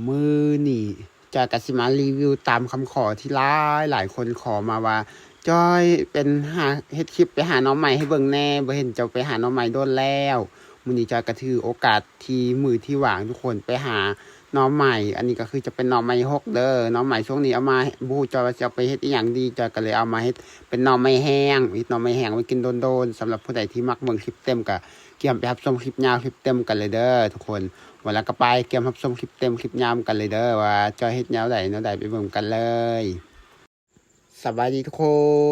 ມື້ນີ້ຈອຍກໍຊິມາຣີວິວຕາມຄຳຂໍທີ່ຫຼາຍໆຄົນຂໍມາວ່າ ຈອຍເປັນຫາ ເຮັດຄລິບໄປຫາໜໍ່ໄມ້ໃຫ້ເບິ່ງແດ່ ບໍ່ເຫັນເຈົ້າໄປຫາໜໍ່ໄມ້ດົນແລ້ວ. ມື້ນີ້ຈອຍກໍຖືໂອກາດທີ່ມື້ທີ່ວ່າງທຸກຄົນໄປຫາໜໍ່ໄມ້. ອັນນີ້ກໍຄືຈະເປັນໜໍ່ໄມ້ຫົກເດີ. ໜໍ່ໄມ້ຊ່ວງນີ້ເອົາມາ ບໍ່ຮູ້ຈອຍວ່າຊິເອົາໄປເຮັດອີ່ຫຍັງດີ ຈອຍກໍເລີຍເອົາມາເຮັດເປັນໜໍ່ໄມ້ແຫ້ງ ເຮັດໜໍ່ໄມ້ແຫ້ງໄວ້ກິນໂດນໆ. ສຳລັບຜູ້ໃດທີ່ມັກເບິ່ງຄລິບເຕັມກໍກຽມໄປຮັບຊົມຄລິບຍາວຄລິບເຕັມກັນເລີຍເດີທຸກຄົນ. ວ່າແລ້ວກໍໄປກຽມຮັບຊົມຄລິບເຕັມຄລິບຍາວກັນເລີຍເດີ ວ່າຈອຍເຮັດແນວໃດແນວໃດ ໄປເບິ່ງກັນເລີຍ. ສະບາຍດີທຸກຄົ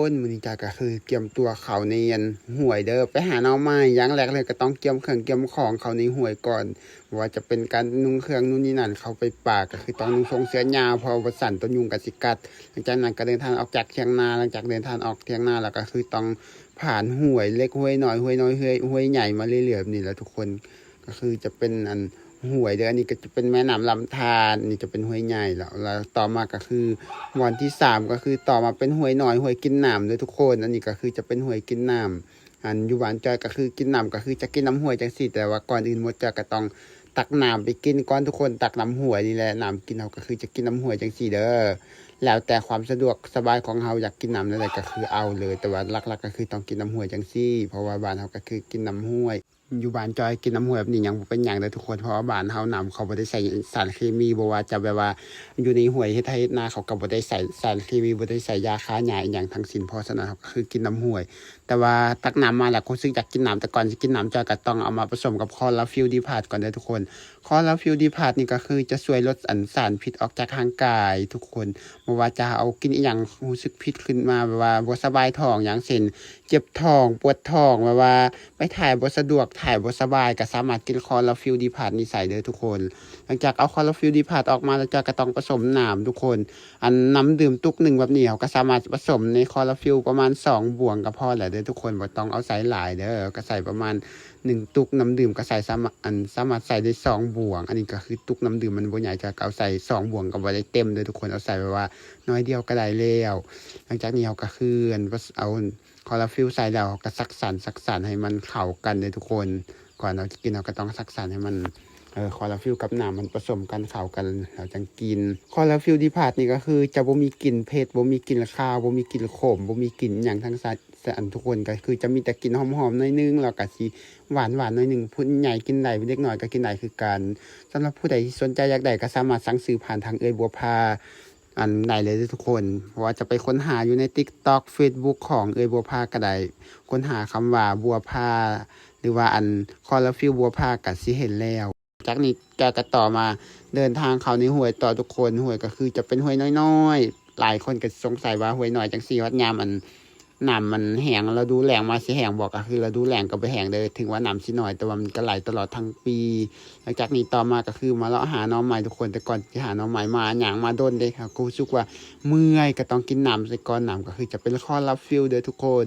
ນ ມື້ນີ້ຈອຍກໍຄືກຽມຕົວເຂົ້າໃນອັນຫ້ວຍເດີ ໄປຫາໜໍ່ໄມ້. ຢ່າງແລກເລີຍກໍຕ້ອງກຽມເຄື່ອງກຽມຂອງເຂົ້າໃນຫ້ວຍກ່ອນ ບໍ່ວ່າຈະເປັນການນຸ່ງເຄື່ອງນູ່ນນີ້ນັ້ນ ເຂົ້າໄປປ່າກໍຄືຕ້ອງນຸ່ງຊົງເສື້ອຍາວ ເພາະວ່າບໍ່ຊັ້ນຕົນຍຸງກໍຊິກັດ. ຫຼັງຈາກນັ້ນກໍເດີນທາງອອກຈາກຖຽງນາ ຫຼັງຈາກເດີນທາງອອກຖຽງນາແລ້ວກໍຄືຕ້ອງຜ່ານຫ້ວຍເລັກ ຫ້ວຍນ້ອຍ ຫ້ວຍນ້ອຍ ຫ້ວຍ ຫ້ວຍໃຫຍ່ມາເລື້ອຍໆແບບນີ້ແຫຼະທຸກຄົນ. ກໍຄືຈະເປັນອັນຫ້ວຍເດີ ອັນນີ້ກໍຈະເປັນແມ່ນ້ຳລຳທານ ອັນນີ້ຈະເປັນຫ້ວຍໃຫຍ່ແລ້ວ ແລ້ວຕໍ່ມາກໍຄືບ່ອນທີສາມ ກໍຄືຕໍ່ມາເປັນຫ້ວຍນ້ອຍ ຫ້ວຍກິນນ້ຳເດີທຸກຄົນ. ອັນນີ້ກໍຄືຈະເປັນຫ້ວຍກິນນ້ຳ ອັນຢູ່ບ້ານຈອຍກໍຄືກິນນ້ຳກໍຄືຈະກິນນ້ຳຫ້ວຍຈັ່ງຊີ້ ແຕ່ວ່າກ່ອນອື່ນໝົດຈອຍກໍຕ້ອງຕັກນ້ຳໄປກິນກ່ອນທຸກຄົນ. ຕັກນ້ຳຫ້ວຍນີ້ແຫຼະ ນ້ຳກິນເຮົາກໍຄືຈະກິນນ້ຳຫ້ວຍຈັ່ງຊີ້ເດີ ແລ້ວແຕ່ຄວາມສະດວກສະບາຍຂອງເຮົາ ຢາກກິນນ້ຳແນວໃດກໍຄືເອົາເລີຍ ແຕ່ວ່າຫຼັກໆກໍຄືຕ້ອງກິນນ້ຳຫ້ວຍຈັ່ງຊີ້ ເພາະວ່າບ້ານເຮົາກໍຄືກິນນ້ຳຫ້ວຍ. ຢູ່ບ້ານຈອຍກິນນ້ຳຫ້ວຍແບບນີ້ຍັງບໍ່ເປັນຫຍັງເດີທຸກຄົນ ເພາະວ່າບ້ານເຮົານ້ຳເຂົາບໍ່ໄດ້ໃສ່ສານເຄມີ ບໍ່ວ່າຈະແບບວ່າຢູ່ໃນຫ້ວຍເຮັດໄຮ່ເຮັດນາ ເຂົາກໍບໍ່ໄດ້ໃສ່ສານເຄມີ ບໍ່ໄດ້ໃສ່ຢາຂ້າຫຍ້າອີ່ຫຍັງທັງສິ້ນ ເພາະສະນັ້ນເຮົາກໍຄືກິນນ້ຳຫ້ວຍ. ແຕ່ວ່າຕັກນ້ຳມາແລ້ວກໍຮູ້ສຶກຢາກກິນນ້ຳ ແຕ່ກ່ອນຊິກິນນ້ຳຈອຍກໍຕ້ອງເອົາມາປະສົມກັບຄໍລາຟິວດີພາດກ່ອນເດີທຸກຄົນ. ຄໍລາຟິວດີພາດນີ້ກໍຄືຈະຊ່ວຍລົດອັນສານພິດອອກຈາກຮ່າງກາຍທຸກຄົນ ບໍ່ວ່າຈະເຮົາກິນອີ່ຫຍັງ ຮູ້ສຶກຜິດຂຶ້ນມາ ແບບວ່າບໍ່ສະບາຍທ້ອງ ຢ່າງເຊັ່ນ ເຈັບທ້ອງ ປວດທ້ອງ ແບບວ່າໄປຖ່າຍບໍ່ສະດວກ ຖ່າຍບໍ່ສະບາຍ ກໍສາມາດກິນຄໍລາຟິວດີພາດນີ້ໃສ່ເດີທຸກຄົນ. ຫຼັງຈາກເອົາຄໍລາຟິວດີພາດອອກມາແລ້ວ ຈອຍກໍຕ້ອງປະສົມນ້ຳທຸກຄົນ. ອັນນ້ຳດື່ມຕຸກໜຶ່ງແບບນີ້ ເຮົາກໍສາມາດປະສົມໃນຄໍລາຟິວປະມານສອງບ່ວງກໍພໍແລ້ວເດີທຸກຄົນ ບໍ່ຕ້ອງເອົາໃສ່ຫຼາຍເດີ ກໍໃສ່ປະມານໜຶ່ງຕຸກ ນ້ຳດື່ມກໍໃສ່ສາມາດ ອັນສາມາດໃສ່ໄດ້ສອງບ່ວງ. ອັນນີ້ກໍຄືຕຸກນ້ຳດື່ມມັນບໍ່ໃຫຍ່ ຈອຍກໍເອົາໃສ່ສອງບ່ວງກໍບໍ່ໄດ້ເຕັມເດີທຸກຄົນ ເອົາໃສ່ແບບວ່າໜ້ອຍດຽວກໍໄດ້ແລ້ວ. ຫຼັງຈາກນີ້ເຮົາກໍຄືອັນ ເອົາຄໍລາຟິວໃສ່ແລ້ວ ເຮົາກໍສັກສັນ ສັກສັນໃຫ້ມັນເຂົ້າກັນເດີທຸກຄົນ. ກ່ອນເຮົາຈະກິນ ເຮົາກໍຕ້ອງສັກສັນໃຫ້ມັນ ເອີ ຄໍລາຟິວກັບນ້ຳມັນປະສົມກັນເຂົ້າກັນ ເຮົາຈັ່ງກິນ. ຄໍລາຟິວດີພາດນີ້ກໍຄືຈະບໍ່ມີກິ່ນເຜັດ ບໍ່ມີກິ່ນຄາວ ບໍ່ມີກິ່ນຂົມ ບໍ່ມີກິ່ນຫຍັງທັງ ສ- ອັນທຸກຄົນ ກໍຄືຈະມີແຕ່ກິ່ນຫອມໆໜ້ອຍໜຶ່ງ ແລ້ວກໍຊິຫວານໆໜ້ອຍໜຶ່ງ. ຜູ້ໃຫຍ່ກິນໄດ້ ເດັກນ້ອຍກໍກິນໄດ້ຄືກັນ. ສຳລັບຜູ້ໃດທີ່ສົນໃຈຢາກໄດ້ ກໍສາມາດສັ່ງຊື້ຜ່ານທາງເອື້ອຍບົວພາ ອັນໃດເລີຍເດີທຸກຄົນ ບໍ່ວ່າຈະໄປຄົ້ນຫາຢູ່ໃນ TikTok Facebook ຂອງເອື້ອຍບົວພາກໍໄດ້ ຄົ້ນຫາຄຳວ່າບົວພາ ຫຼືວ່າອັນຄໍລາຟິວບົວພາກໍຊິເຫັນແລ້ວ. ຈາກນີ້ຈອຍກໍຕໍ່ມາເດີນທາງເຂົ້າໃນຫ້ວຍຕໍ່ທຸກຄົນ. ຫ້ວຍກໍຄືຈະເປັນຫ້ວຍນ້ອຍໆ ຫຼາຍຄົນກໍສົງໄສວ່າຫ້ວຍນ້ອຍຈັ່ງຊີ້ ຮອດຍາມອັນ ນ້ຳມັນແຫ້ງ ລະດູແລ້ງມາຊິແຫ້ງບໍ່? ກໍຄືລະດູແລ້ງກໍບໍ່ແຫ້ງເດີ ເຖິງວ່ານ້ຳຊິໜ້ອຍ ແຕ່ວ່າມັນກໍໄຫຼຕະຫຼອດທັງປີ. ຫຼັງຈາກນີ້ຕໍ່ມາກໍຄືມາເລາະຫາໜໍ່ໄມ້ທຸກຄົນ. ແຕ່ກ່ອນຊິຫາໜໍ່ໄມ້ ມາຍ່າງມາດົນເດ້ ເຮົາກໍຮູ້ສຶກວ່າເມື່ອຍ ກໍຕ້ອງກິນນ້ຳໃສ່ກ່ອນ. ນ້ຳກໍຄືຈະເປັນຄໍລາຟິວເດີທຸກຄົນ.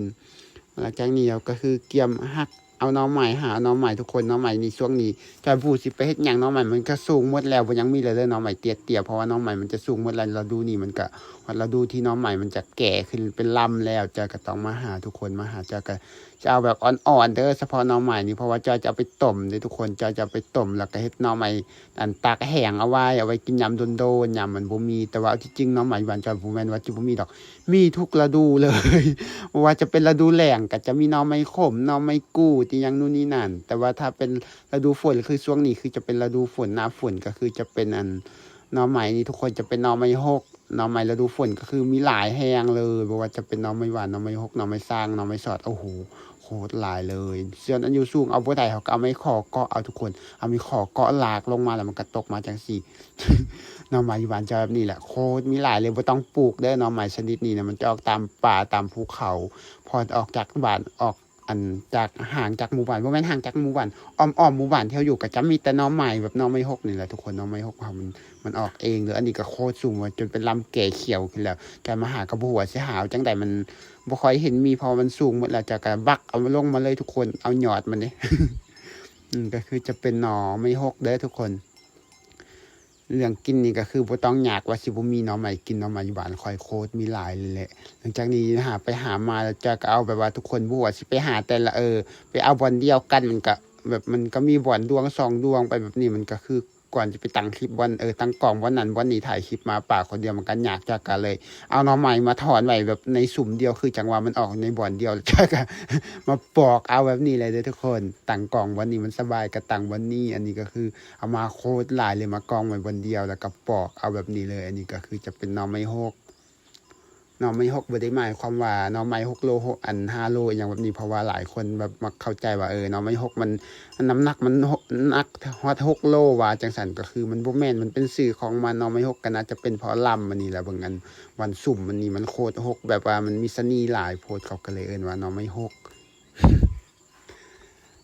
ຫຼັງຈາກນີ້ເຮົາກໍຄືກຽມຫັກເອົາໜໍ່ໄມ້ ຫາເອົາໜໍ່ໄມ້ທຸກຄົນ. ໜໍ່ໄມ້ນີ້ ຊ່ວງນີ້ຈອຍບໍ່ຮູ້ຊິໄປເຮັດຫຍັງ ໜໍ່ໄມ້ມັນກໍສູງໝົດແລ້ວ ບໍ່ຍັງມີແລ້ວເດີ ໜໍ່ໄມ້ເຕ້ຍໆ ເພາະວ່າໜໍ່ໄມ້ມັນຈະສູງໝົດແລ້ວ. ລະດູນີ້ມັນກໍຮອດລະດູທີ່ໜໍ່ໄມ້ມັນຈະແກ່ຂຶ້ນເປັນລຳແລ້ວ. ຈອຍກໍຕ້ອງມາຫາທຸກຄົນ ມາຫາ ຈອຍກໍຈະເອົາແບບອ່ອນໆເດີ ສະເພາະໜໍ່ໄມ້ນີ້ ເພາະວ່າຈອຍຈະເອົາໄປຕົ້ມເດ້ທຸກຄົນ. ຈອຍຈະເອົາໄປຕົ້ມ ແລ້ວກໍເຮັດໜໍ່ໄມ້ອັນຕາກແຫ້ງເອົາໄວ້ ເອົາໄວ້ກິນຍາມດົນໆ ຍາມມັນບໍ່ມີ. ແຕ່ວ່າເອົາທີ່ຈິງໜໍ່ໄມ້ຢູ່ບ້ານຈອຍບໍ່ແມ່ນວ່າຈະບໍ່ມີດອກ ມີທຸກລະດູເລີຍ ບໍ່ວ່າຈະເປັນລະດູແລ້ງກໍຈະມີໜໍ່ໄມ້ຂົມ ໜໍ່ໄມ້ກູດ ອີ່ຫຍັງນູ່ນນີ້ນັ້ນ. ແຕ່ວ່າຖ້າເປັນລະດູຝົນ ຄືຊ່ວງນີ້ຄືຈະເປັນລະດູຝົນ ໜ້າຝົນ ກໍຄືຈະເປັນອັນໜໍ່ໄມ້ນີ້ທຸກຄົນ ຈະເປັນໜໍ່ໄມ້ຫົກ. ໜໍ່ໄມ້ລະດູຝົນກໍຄືມີຫຼາຍແຮງເລີຍ ບໍ່ວ່າຈະເປັນໜໍ່ໄມ້ຫວານ ໜໍ່ໄມ້ຫົກ ໜໍ່ໄມ້ຊ່າງ ໜໍ່ໄມ້ສອດ ໂອ້ໂຫ ໂຄດຫຼາຍເລີຍ. ສ່ວນອັນຢູ່ສູງເອົາບໍ່ໄດ້ ເຮົາກໍເອົາໄມ້ຂໍເກາະເອົາທຸກຄົນ ເອົາໄມ້ຂໍເກາະລາກລົງມາ ແລ້ວມັນກໍຕົກມາຈັ່ງຊີ້. ໜໍ່ໄມ້ຢູ່ບ້ານຈອຍແບບນີ້ແຫຼະ ໂຄດມີຫຼາຍເລີຍ. ບໍ່ຕ້ອງປູກເດີ ໜໍ່ໄມ້ຊະນິດນີ້ນະ ມັນຈະອອກຕາມປ່າຕາມພູເຂົາ ພໍອອກຈາກບ້ານ ອອກ ອັນ ຈາກ ຫ່າງຈາກໝູ່ບ້ານ ບໍ່ແມ່ນຫ່າງຈາກໝູ່ບ້ານ ອ້ອມໆໝູ່ບ້ານທີ່ເຮົາຢູ່ ກໍຈະມີແຕ່ໜໍ່ໄມ້ ແບບໜໍ່ໄມ້ຫົກນີ້ແຫຼະທຸກຄົນ. ໜໍ່ໄມ້ຫົກເຮົາມັນ ມັນອອກເອງເລີຍ. ອັນນີ້ກໍໂຄດສູງມາຈົນເປັນລຳແກ່ຂຽວຂຶ້ນແລ້ວ ຈອຍມາຫາກໍບໍ່ຮູ້ວ່າຊິຫາເອົາຈັ່ງໃດ ມັນບໍ່ຄ່ອຍເຫັນມີ ເພາະວ່າມັນສູງໝົດແລ້ວ. ຈອຍກໍບັກເອົາລົງມາເລີຍທຸກຄົນ ເອົາຍອດມັນເດ້. ອືມ ກໍຄືຈະເປັນໜໍ່ໄມ້ຫົກເດີທຸກຄົນ. ເລື່ອງກິນນີ້ກໍຄືບໍ່ຕ້ອງຍາກວ່າຊິບໍ່ມີໜໍ່ໄມ້ກິນ. ໜໍ່ໄມ້ຢູ່ບ້ານຂ້ອຍໂຄດມີຫຼາຍເລີຍແຫຼະ. ຫຼັງຈາກນີ້ຫາໄປຫາມາແລ້ວ ຈອຍກໍເອົາແບບວ່າທຸກຄົນບໍ່ຮູ້ວ່າຊິໄປຫາແຕ່ລະ ເອີ ໄປເອົາບ່ອນດຽວກັນ ມັນກໍແບບ ມັນກໍມີບ່ອນດວງສອງດວງໄປແບບນີ້ ມັນກໍຄື ກ່ອນຈະໄປຕັ້ງຄລິບບ່ອນ ເອີ ຕັ້ງກ້ອງບ່ອນນັ້ນບ່ອນນີ້ ຖ່າຍຄລິບໝາປ່າຄົນດຽວ ມັນກໍຍາກ ຈ້ອຍກໍເລີຍເອົາໜໍ່ໄມ້ມາຖອນໄວ້ແບບໃນຊຸມດຽວ ຄືຈັ່ງວ່າມັນອອກໃນບ່ອນດຽວ ແລ້ວຈ້ອຍກໍມາປອກເອົາແບບນີ້ເລີຍເດີທຸກຄົນ. ຕັ້ງກ້ອງບ່ອນນີ້ມັນສະບາຍ ກໍຕັ້ງບ່ອນນີ້. ອັນນີ້ກໍຄືເອົາມາໂຄດຫຼາຍເລີຍ ມາກອງໄວ້ບ່ອນດຽວ ແລ້ວກໍປອກເອົາແບບນີ້ເລີຍ. ອັນນີ້ກໍຄືຈະເປັນໜໍ່ໄມ້ຫົກ ໜໍ່ໄມ້ຫົກບໍ່ໄດ້ໝາຍຄວາມວ່າໜໍ່ໄມ້ຫົກໂລ ຫົກ ອັນ ຫ້າໂລ ອີ່ຫຍັງແບບນີ້ ເພາະວ່າຫຼາຍຄົນແບບມັກເຂົ້າໃຈວ່າ ເອີ ໜໍ່ໄມ້ຫົກມັນ ນ້ຳໜັກມັນ ໜັກຮອດຫົກໂລ ວ່າຈັ່ງຊັ້ນ. ກໍຄືມັນບໍ່ແມ່ນ ມັນເປັນຊື່ຂອງມັນ. ໜໍ່ໄມ້ຫົກກໍໜ້າຈະເປັນເພາະລຳອັນນີ້ລະ ເບິ່ງອັນວັນສຸມອັນນີ້ ມັນໂຄດຫົກ ແບບວ່າມັນມີສະເໜ່ຫຼາຍໂພດ ເຂົາກໍເລີຍເອີ້ນວ່າໜໍ່ໄມ້ຫົກ.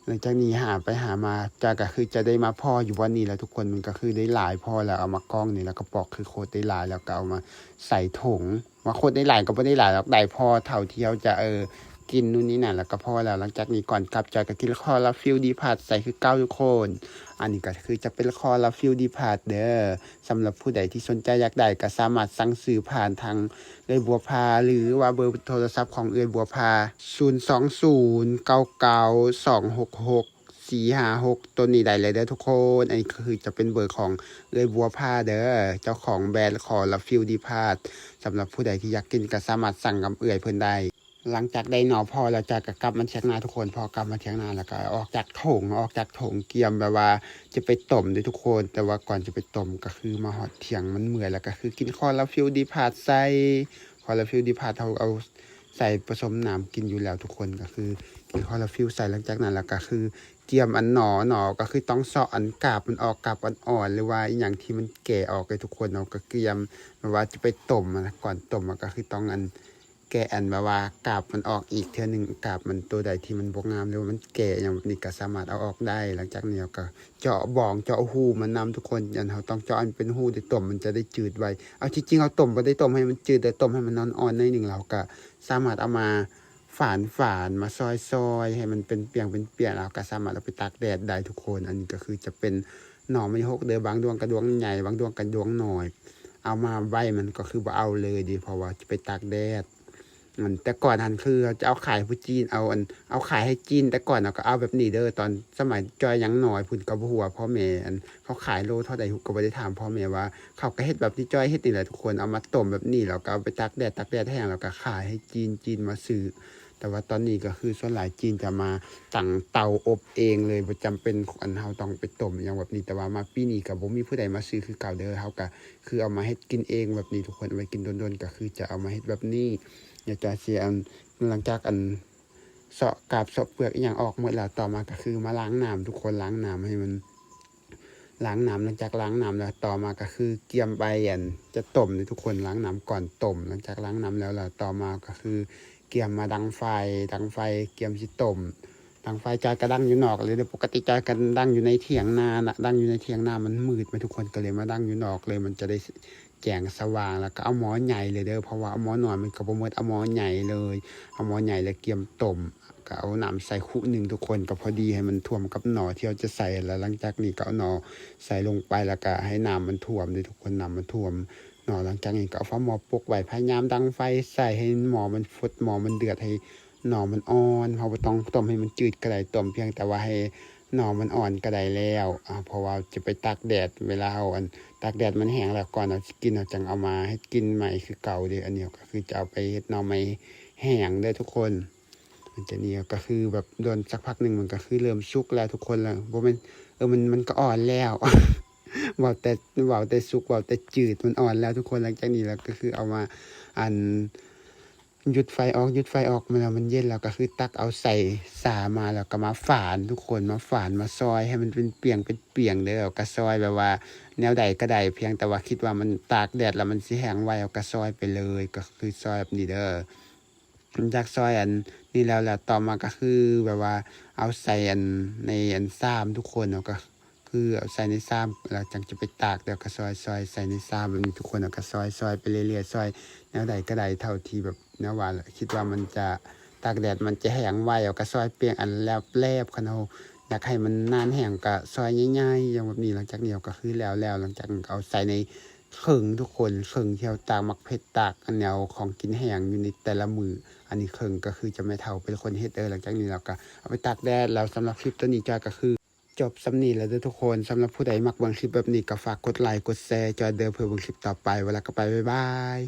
ຫຼັງຈາກນີ້ຫາໄປຫາມາ ຈາກກໍຄືຈະໄດ້ມາພໍ້ຢູ່ບ່ອນນີ້ແຫຼະທຸກຄົນ. ມັນກໍຄືໄດ້ຫຼາຍພໍ້ແລ້ວ ເອົາມາກ້ອງນີ້ ແລ້ວກໍປອກຄືໂຄດໄດ້ຫຼາຍ ແລ້ວກໍເອົາມາໃສ່ຖົງ. ວ່າໂຄດໄດ້ຫຼາຍກໍບໍ່ໄດ້ຫຼາຍດອກ ໄດ້ພໍເທົ່າທີ່ເຮົາຈະ ເອີ ກິນນູ່ນນີ້ນັ້ນ ແລ້ວກໍພໍແລ້ວ. ຫຼັງຈາກນີ້ກ່ອນກັບ ຈອຍກໍກິນຄໍລາຟິວດີພາດໃສ່ຄືເກົ່າທຸກຄົນ. ອັນນີ້ກໍຄືຈະເປັນຄໍລາຟິວດີພາດເດີ. ສຳລັບຜູ້ໃດທີ່ສົນໃຈຢາກໄດ້ ກໍສາມາດສັ່ງຊື້ຜ່ານທາງເອື້ອຍບົວພາ ຫຼືວ່າເບີໂທລະສັບຂອງເອື້ອຍບົວພາ ສູນສອງສູນ ເກົ້າເກົ້າ ສອງຫົກຫົກ ສີ່ຫ້າຫົກ ໂຕນີ້ໄດ້ເລີຍເດີທຸກຄົນ. ອັນນີ້ກໍຄືຈະເປັນເບີຂອງເອື້ອຍບົວພາເດີ ເຈົ້າຂອງແບຣນຄໍລາຟິວດີພາດ. ສຳລັບຜູ້ໃດທີ່ຢາກກິນກໍສາມາດສັ່ງກັບເອື້ອຍເພິ່ນໄດ້. ຫຼັງຈາກໄດ້ໜໍ່ພໍ້ແລ້ວ ຈອຍກໍກັບມາຖຽງນາທຸກຄົນ. ພໍກັບມາຖຽງນາແລ້ວກໍອອກຈາກຖົງ ອອກຈາກຖົງກຽມແບບວ່າຈະໄປຕົ້ມເດ້ທຸກຄົນ. ແຕ່ວ່າກ່ອນຈະໄປຕົ້ມກໍຄືມາຮອດຖຽງມັນເມື່ອຍ ແລ້ວກໍຄືກິນຄໍລາຟິວດີພາດໃສ່. ຄໍລາຟິວດີພາດເຮົາເອົາໃສ່ປະສົມນ້ຳກິນຢູ່ແລ້ວທຸກຄົນ. ກໍຄືກິນຄໍລາຟິວໃສ່. ຫຼັງຈາກນັ້ນແລ້ວກໍຄືກຽມອັນໜໍ່ ໜໍ່ກໍຄືຕ້ອງເຊາະອັນກາບມັນອອກ ກາບອ່ອນໆ ຫຼືວ່າອີ່ຫຍັງທີ່ມັນແກ່ອອກເດ້ທຸກຄົນ. ເຮົາກໍກຽມແບບວ່າຈະໄປຕົ້ມນະ ກ່ອນຕົ້ມກໍຄືຕ້ອງອັນ ແກະອັນແບບວ່າກາບມັນອອກອີກເທື່ອໜຶ່ງ. ກາບມັນໂຕໃດທີ່ມັນບໍ່ງາມ ຫຼືວ່າມັນແກ່ຫຍັງແບບນີ້ ກໍສາມາດເອົາອອກໄດ້. ຫຼັງຈາກນີ້ເຮົາກໍເຈາະບ່ອງເຈາະຮູມັນນຳທຸກຄົນ. ອັນເຮົາຕ້ອງເຈາະໃຫ້ມັນເປັນຮູໄດ້ ຕົ້ມມັນຈະໄດ້ຈືດໄວ. ເອົາທີ່ຈິງເຮົາຕົ້ມບໍ່ໄດ້ຕົ້ມໃຫ້ມັນຈືດເດ້ ຕົ້ມໃຫ້ມັນອ່ອນໆ ໜ້ອຍໜຶ່ງ ແລ້ວເຮົາກໍສາມາດເອົາມາຝານໆ ມາຊອຍໆ ໃຫ້ມັນເປັນປ່ຽງເປັນປ່ຽງ ແລ້ວເຮົາກໍສາມາດເອົາໄປຕາກແດດໄດ້ທຸກຄົນ. ອັນນີ້ກໍຄືຈະເປັນໜໍ່ໄມ້ຫົກເດີ ບາງດວງກໍດວງໃຫຍ່ ບາງດວງກໍດວງນ້ອຍ. ເອົາມາໄວ້ມັນກໍຄືບໍ່ເອົາເລີຍເດ້ ເພາະວ່າຈະໄປຕາກແດດ. ອັນ ແຕ່ກ່ອນຫັ້ນຄືເຂົາຈະເອົາຂາຍໃຫ້ຜູ້ຈີນ ເອົາອັນ ເອົາຂາຍໃຫ້ຈີນ. ແຕ່ກ່ອນເຮົາກໍເອົາແບບນີ້ເດີ ຕອນສະໄໝຈອຍຍັງນ້ອຍພຸ້ນ ກໍບໍ່ຮູ້ວ່າພໍ່ແມ່ອັນ ເຂົາຂາຍໂລເທົ່າໃດ ກໍບໍ່ໄດ້ຖາມພໍ່ແມ່ວ່າ. ເຂົາກໍເຮັດແບບທີ່ຈອຍເຮັດນີ້ແຫຼະທຸກຄົນ ເອົາມາຕົ້ມແບບນີ້ ແລ້ວກໍເອົາໄປຕາກແດດ ຕາກແດດແຫ້ງ ແລ້ວກໍຂາຍໃຫ້ຈີນ ຈີນມາຊື້. ແຕ່ວ່າຕອນນີ້ກໍຄືສ່ວນຫຼາຍຈີນຈະມາຕັ້ງເຕົາອົບເອງເລີຍ ບໍ່ຈຳເປັນອັນເຮົາຕ້ອງໄປຕົ້ມຫຍັງແບບນີ້. ແຕ່ວ່າມາປີນີ້ກໍບໍ່ມີຜູ້ໃດມາຊື້ຄືເກົ່າເດີ ເຮົາກໍ ຄືເອົາມາເຮັດກິນເອງແບບນີ້ທຸກຄົນ. ເອົາໄວ້ກິນດົນໆ ກໍຄືຈະເອົາມາເຮັດແບບນີ້. ແລ້ວຈອຍຊິອັນ ຫຼັງຈາກອັນເຊາະກາບເຊາະເປືອກອີ່ຫຍັງອອກໝົດແລ້ວ ຕໍ່ມາກໍຄືມາລ້າງນ້ຳທຸກຄົນ ລ້າງນ້ຳໃຫ້ມັນ ລ້າງນ້ຳ. ຫຼັງຈາກລ້າງນ້ຳແລ້ວ ຕໍ່ມາກໍຄືກຽມໄປອັນຈະຕົ້ມເດ້ທຸກຄົນ ລ້າງນ້ຳກ່ອນຕົ້ມ. ຫຼັງຈາກລ້າງນ້ຳແລ້ວ ແລ້ວຕໍ່ມາກໍຄືກຽມມາດັງໄຟ ດັງໄຟກຽມຊິຕົ້ມ. ດັງໄຟຈອຍກໍດັງຢູ່ນອກເລີຍເດີ ປົກກະຕິຈອຍກໍດັງຢູ່ໃນຖຽງນານະ ດັງຢູ່ໃນຖຽງນາ ມັນມືດແມະທຸກຄົນ ກໍເລີຍມາດັງຢູ່ນອກເລີຍ ມັນຈະໄດ້ແຈ້ງສະຫວ່າງ. ແລ້ວກໍເອົາໝໍ້ໃຫຍ່ເລີຍເດີ ເພາະວ່າເອົາໝໍ້ນ້ອຍມັນກໍບໍ່ໝົດ ເອົາໝໍ້ໃຫຍ່ເລີຍ ເອົາໝໍ້ໃຫຍ່ແລ້ວກຽມຕົ້ມ. ກໍເອົານ້ຳໃສ່ຄຸໜຶ່ງທຸກຄົນ ກໍພໍດີໃຫ້ມັນຖ້ວມກັບໜໍ່ທີ່ເຮົາຈະໃສ່. ແລ້ວຫຼັງຈາກນີ້ກໍເອົາໜໍ່ໃສ່ລົງໄປ ແລ້ວກໍໃຫ້ນ້ຳມັນຖ້ວມເດີທຸກຄົນ ນ້ຳມັນຖ້ວມໜໍ່. ຫຼັງຈາກນີ້ກໍເອົາຝາໝໍ້ປົກໄວ້ ພະຍາຍາມດັງໄຟໃສ່ໃຫ້ໝໍ້ມັນຟົດ ໝໍ້ມັນເດືອດ ໃຫ້ ໜໍ່ມັນອ່ອນ ເຮົາບໍ່ຕ້ອງຕົ້ມໃຫ້ມັນຈືດກໍໄດ້ ຕົ້ມພຽງແຕ່ວ່າໃຫ້ໜໍ່ມັນອ່ອນກໍໄດ້ແລ້ວ. ອາ ເພາະວ່າຈະໄປຕາກແດດ ເວລາເຮົາອັນຕາກແດດມັນແຫ້ງແລ້ວ ກ່ອນເຮົາຊິກິນ ເຮົາຈັ່ງເອົາມາເຮັດກິນໃໝ່ຄືເກົ່າເດ້. ອັນນີ້ກໍຄືຈະເອົາໄປເຮັດໜໍ່ໄມ້ແຫ້ງເດີທຸກຄົນ. ຫຼັງຈາກນີ້ກໍຄືແບບດົນສັກພັກໜຶ່ງ ມັນກໍຄືເລີ່ມສຸກແລ້ວທຸກຄົນ ແລ້ວ ບໍ່ແມ່ນ ເອີ ມັນ ມັນກໍອ່ອນແລ້ວ ເວົ້າແຕ່ ເວົ້າແຕ່ສຸກ ເວົ້າແຕ່ຈືດ ມັນອ່ອນແລ້ວທຸກຄົນ. ຫຼັງຈາກນີ້ແລ້ວກໍຄືເອົາມາ ອັນ ຢຸດໄຟອອກ ຢຸດໄຟອອກມາແລ້ວ ມັນເຢັນແລ້ວ ກໍຄືຕັກເອົາໃສ່ສາມາ ແລ້ວກໍມາຝານທຸກຄົນ ມາຝານ ມາຊອຍໃຫ້ມັນເປັນປ່ຽງເປັນປ່ຽງເດີ. ເຮົາກໍຊອຍແບບວ່າແນວໃດກໍໄດ້ ພຽງແຕ່ວ່າຄິດວ່າມັນຕາກແດດແລ້ວມັນຊິແຫ້ງໄວ ເຮົາກໍຊອຍໄປເລີຍ ກໍຄືຊອຍແບບນີ້ເດີ. ຫຼັງຈາກຊອຍອັນນີ້ແລ້ວ ແລ້ວຕໍ່ມາກໍຄືແບບວ່າເອົາໃສ່ອັນ ໃນອັນຊາມທຸກຄົນ ເຮົາກໍ ຄືເອົາໃສ່ໃນຊາມ ແລ້ວຈັ່ງຈະໄປຕາກ ແລ້ວກໍຊອຍ ຊອຍໃສ່ໃນຊາມແບບນີ້ທຸກຄົນ. ເຮົາກໍຊອຍ ຊອຍໄປເລື້ອຍໆ ຊອຍແນວໃດກໍໄດ້ເທົ່າທີ່ແບບແນວວ່າ ແລ້ວຄິດວ່າມັນຈະຕາກແດດ ມັນຈະແຫ້ງໄວ ເຮົາກໍຊອຍປ່ຽງອັນແຫຼບໆ ຄັນເຮົາຢາກໃຫ້ມັນໜາແຫ້ງກໍຊອຍໃຫຍ່ໆ ຢ່າງແບບນີ້. ຫຼັງຈາກນີ້ເຮົາກໍຄືແລ້ວ ແລ້ວຫຼັງຈາກນັ້ນກໍເອົາໃສ່ໃນເຄິ່ງທຸກຄົນ ເຄິ່ງທີ່ເຮົາຕາກໝາກເຜັດ ຕາກອັນແນວຂອງກິນແຫ້ງຢູ່ໃນແຕ່ລະມື້. ອັນນີ້ເຄິ່ງກໍຄືຈະແມ່ເຖົ້າເປັນຄົນເຮັດເດີ. ຫຼັງຈາກນີ້ເຮົາກໍເອົາໄປຕາກແດດ ແລ້ວສຳລັບຄລິບໂຕນີ້ຈອຍກໍຄື ຈົບສ່ຳນີ້ແລ້ວເດີທຸກຄົນ. ສຳລັບຜູ້ໃດມັກເບິ່ງຄລິບແບບນີ້ກໍຝາກກົດໄລກົດແຊຈ່ອຍເດີ ເພື່ອເບິ່ງຄລິບຕໍ່ໄປ. ວ່າແລ້ວກໍໄປ ບາຍບາຍ.